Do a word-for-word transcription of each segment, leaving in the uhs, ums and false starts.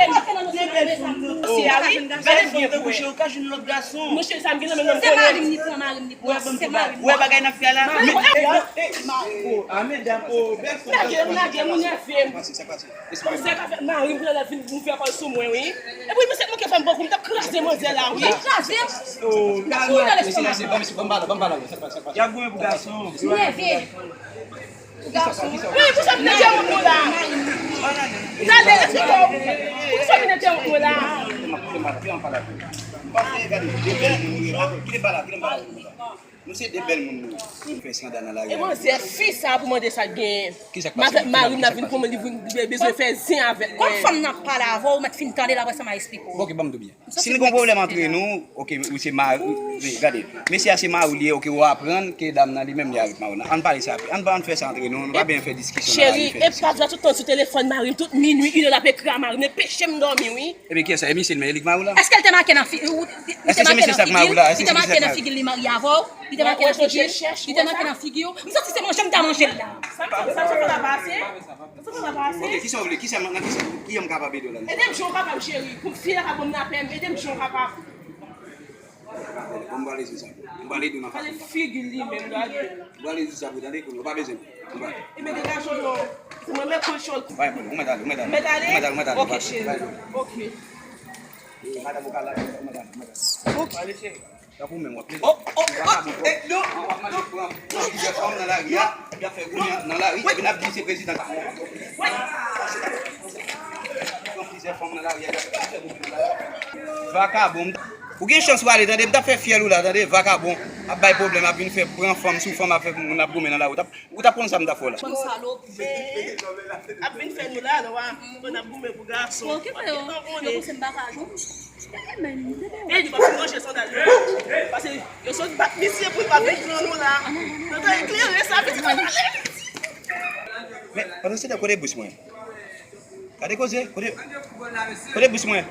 Gade m. Gade m byen pou wè. Monchè, sa m gen nan men m konnen. Se mari m li pran, mari m li pran. Se mari m. Wè bagay n ap fè la. Mari m. Ah, medam, oh, bèl fanm. Lage m, lage m, ou nève m. Manzè ka fè mari m pran lè vin vin fè kòl sou mwen, wi. Epi misye t manke fè m bon kou, m t ap kraze manzè la, wi. Kraze m. Kou nan lestomak. Y ap goumen pou gason. Nève. Pou gason. Wi, pou sa m nève wont nou la. Gade, eksplike w. Pou sa m nève wont nou la. Kite m pale, kite m pale. Nou se de bèl moun nou ye. Nou fè skanday nan lari a. E manzè fi sa pou mande sa l genyen. Kisa k pase? Mari m nan vin pou mwen, li vin bezwen fè zen avèk mwen. Kòm fanm nan ap pale avè w, ou mèt fin tande l, apre sa m a eksplike w. Ok, ban m di w byen. Si n gen yon pwoblèm antre nou, ok, ou se mari, gade, mesye a se mari w li ye, ok, ou aprann ke dam nan li menm li avèk mari w nan. Ann pale sa, ann, ann fè sa antre nou, nou pa bezwen fè diskisyon nan lari. Cheri, e pa vle tout tan sou telefòn mari m, tout minui, inè l ap ekri a mari m, li anpeche m dòmi, wi. Ebyen, kiyès sa? E misye l menm, e li k mari w la? Èske l te make nan fi-, ou, li te make nan figi l? Li te make nan figi l, li marye avè w? Li te make nan figi l? Li te make nan figi w? M santi se manje m ta manje l la. Sa, sa, sa, sa pa pase. Sa pa pase. Ok, kisa w vle? Kisa, nan kisa, kijan m kapab ede w la? Ede m jan w kapab, cheri. Pou fi a ka ban m lapè m, ede m jan w kapab. Bon, m pale sou sa. M pale tou nan fason. Gade figi l li menm, gade. M pale sou sa pou tande, kounye a, ou pa bezwen. M pale. Ebyen, degaje w non. Ou mwen mèt kòl chòl. Ou mèt ale, ou mèt ale. Ou mèt ale? Ou mèt ale, ou mèt ale. Ok, cheri. Ok. E, madanm, ou ka lage, ou mèt ale, ou mèt ale. Ok. Ale, cheri. Tankou menm w ap mele. Oh, oh, oh, eh, non, non, non. W ap mache pran, pran plizyè fanm nan lari a, epi ap fè goumen nan lari, epi n ap di se prezidan k ap pran plizyè fanm nan lari a, epi ap fè goumen nan lari. Vakabon, ou gen chans w ale, tande, m t ap fè fyèl ou la, tande, vakabon, ap bay pwoblèm, ap vin fè pran fanm sou fanm, ap fè moun ap goumen nan lari, w t ap, ou t ap konn sa m t ap fè w la. Bann salopri. Ap vin fè nou la, nou a, nou ap goumen pou gason. Okipe yo, yo panse m pa ka jwenn. E li pa fin ranje sandal yo. Paske yo sot bat misye pou l pa vin pran nou la. Nou ta eklere sa, pitit mwen pale. Men, pandan se tan, kote bous mwen? Gade koze, kote, kote bous mwen?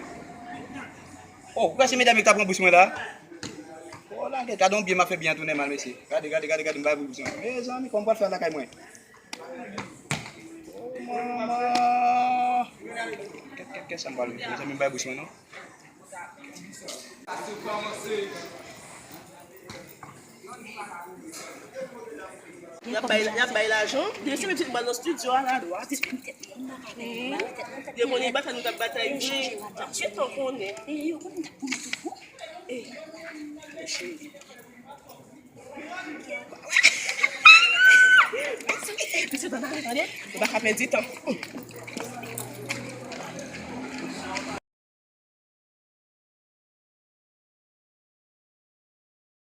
Oh, ou kwè se medam yo ki ta pran bous mwen la? Oh, la, gade, gade yon byen m ap fè byen an tounen mal, mesye. Gade, gade, gade, gade, m bay pou bous mwen. Mezanmi, kòman m pral fè a lakay mwen? Oh, manman. Kèt, kèt, kèt, sa m pral fè? Mezanmi, m bay bous mwen, non. Y ap bay, y ap bay lajan. Depi se menm ti bal nan estidyo a, la dwat. Yo konnen batay nou t ap batay vre. Gentan konnen. Mesye, tande, tande. Ou pa ka pèdi tan.